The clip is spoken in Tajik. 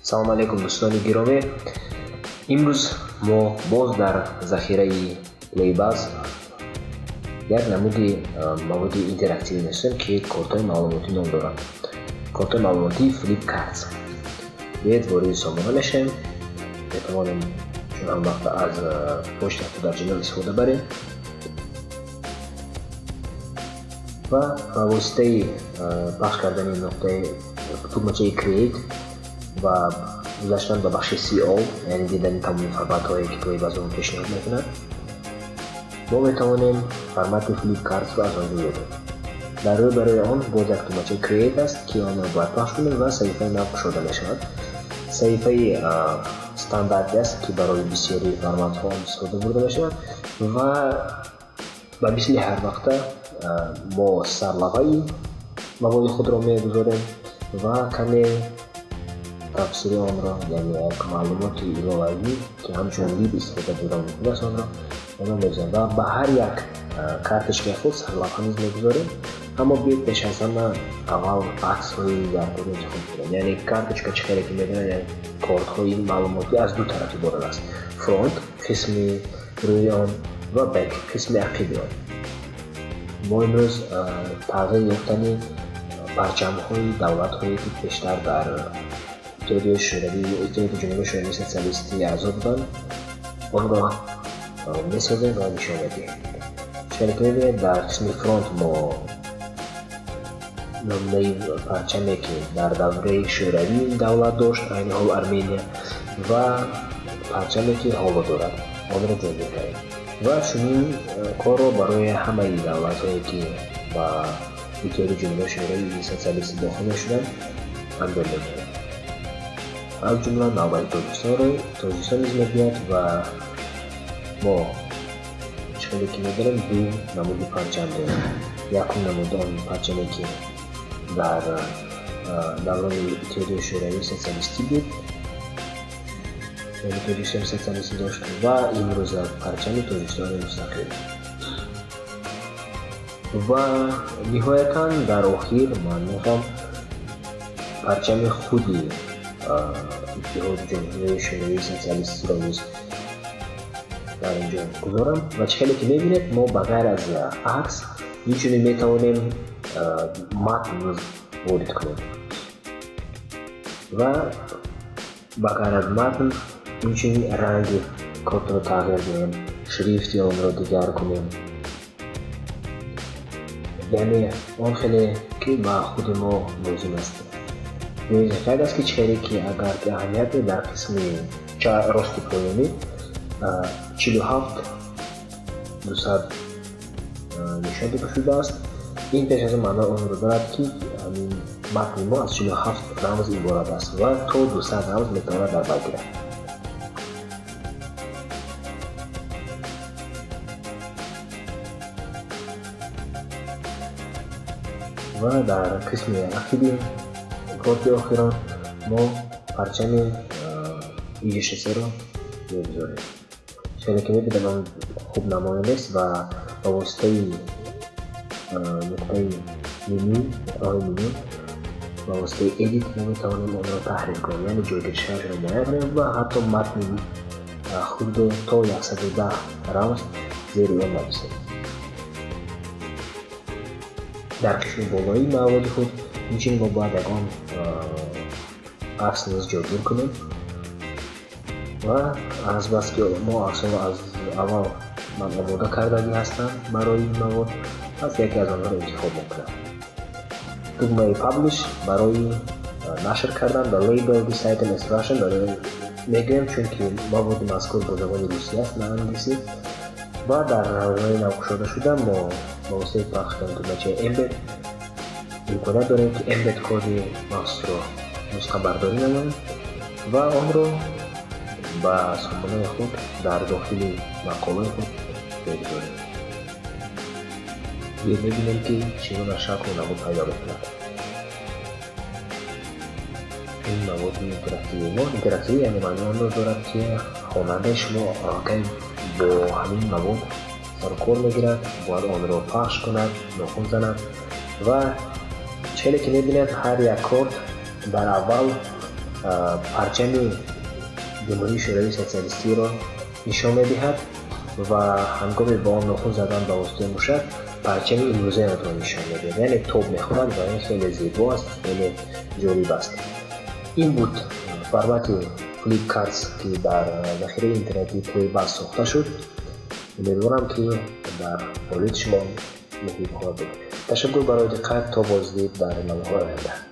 Салому алейкум, дӯстони гиромӣ! Имрӯз мо боз дар захираи Playbuzz як намуди маводи интерактивӣ месозем, ки кортҳои маълумотӣ ном дорад, кортҳои маълумотии Flip Cards. Биёед, вориди сомона мешавем. Метавонем чун ҳамвақта аз почтаи худ дар Gmail истифода барем ва ба воситаи пахш кардани нуқтаи тугмачаи Create ва гузаштан ба бахши See All, яъне дидани тамоми форматҳое, ки Playbuzz он пешниҳод мекунад, мо метавонем формати Flip Cards-ро аз он ҷо ёбем. Дар рӯй барои он боз як тугмачаи Create аст, ки онро бояд пахш кунем ва саҳифаи нав кушода мешавад. Саҳифаи стандарте аст, ки барои бисёри форматҳо истифода бурда мешавад, ва ба мисли ҳар вақта мо сарлавҳаи маводи худро мегузорем ва каме тафсири онро, яъне як маълумоти иловагӣ, ки ҳамчун лид истифода бурда мумкин аст, онро мегузорем ва ба ҳар як карточкаи худ сарлавҳа низ мегузорем. Аммо биёед, пеш аз ҳама аввал аксҳои даркорро интихоб кунем. Яъне карточка, чӣ хеле ки медонед, яъне кортҳои маълумотӣ аз ду тараф иборат аст: Front, қисми рӯи он, ва Back, қисми ақиби он. Мо имрӯз тағйир ёфтани парчамҳои давлатҳое, ки пештар дар Иттиҳодияи Шӯравӣ, Иттиҳоди Ҷумҳурии Шӯравии Социалистӣ аъзо буданд, онро месозем ва нишон медиҳем. Чунон ки мебинед, дар қисми Front мо намунаи парчаме, ки дар давраи шӯравӣ давлат дошт, айни ҳол Армения, ва парчаме, ки ҳоло дорад, онро ҷойгир кардем ва чунин корро барои ҳамаи давлатҳое, ки ба Иттиҳоди Ҷумҳурии Шӯравии Социалистӣ дохил мешуданд, анҷом медиҳем. Аз ҷумла навбати Тоҷикистонро, Тоҷикистон низ мебиёяд ва мо, чӣ хеле ки медонем, ду намуди парчам дорем. Якум намуди он парчаме, ки дар даврони Иттиҳоди Шӯравии Социалистӣ буд, яъне Тоҷикистони социалистӣ дошт, ва имрӯза парчами Тоҷикистони мустақил. Ва ниҳоятан дар охир ман мехоҳам парчами худи Иттиҳоди Ҷумҳурии Шӯравии Социалистиро низ дар ин ҷо гузорам. Ва чӣ хеле ки мебинед, мо ба ғайр аз акс инчунин метавонем матн низ ворид кунем ва ба ғайр аз матн инчунин ранги кортро тағйир диҳем, шрифти онро дигар кунем, яъне он хеле ки ба худи мо лозим аст. Қайд аст, ки чӣ хеле ки агар ки аҳамият, дар қисми рости поёнӣ 47 200 нишон дода шудааст. Ин пеш аз он маънои онро дорад, ки ҳамин матни мо аз 47 рамз иборат аст ва то 200 рамз метавонад дар бар гирад. Ва дар қисми ақиби корти охирон мо парчами ИЖШС-ро мегузорем. Чунон ки мебинем, он хуб намоён нест ва ба воситаи нуқтаи меню, нуқтаҳои меню, ба воситаи Edit мо метавонем онро таҳрир кунем, яъне ҷойгиршавиашро муайян кунем ва ҳатто матни худро то 110 рамз зери он нависем. Дар қисми болоии маводи худ инчунин мо бояд ягон акс низ ҷойгир кунем ва азбаски мо аксҳоро аз аввал ман омода кардагӣ ҳастам барои ин мавод, пас яке аз онҳоро интихоб мекунам. Тугмаи Publish барои нашр кардан ва Label this item as Russian барои мегӯем, чунки маводи мазкур бо забони русӣ аст, на англисӣ. Ва дар равзаи навкушода шуда мо ба воситаи пахш кардани тугмачаи Embed имконият дорем, ки embed коди махсусро нусхабардорӣ намоем ва онро ба сомонаи худ дар дохили мақолаи худ бигузорем. Биёед, мебинем, ки чӣ гуна шаклу намуд пайдо мекунад ин маводи интерактивии мо. Интерактивӣ, яъне маънои онро дорад, ки хонандаи шумо аллакай бо ҳамин мавод сарукор мегирад, бояд онро пахш кунад, нохун занад. Ва чӣ хеле ки мебинед, ҳар як корт дар аввал Парчами Ҷумҳурии Шӯравии Социалистиро нишон медиҳад ва ҳангоми ба он нохун задан ба воситаи мушак парчами имрӯзаи онро нишон медиҳад, яъне тоб мехӯрад ва ин хеле зебо аст, хеле ҷолиб аст. Ин буд формати Flip Cards, ки дар захираи интернетии Playbuzz сохта шуд. Умедворам, ки дар фаъолияти шумо муфид хоҳад буд. Ташаккур барои диққат. То боздид дар наворҳои оянда.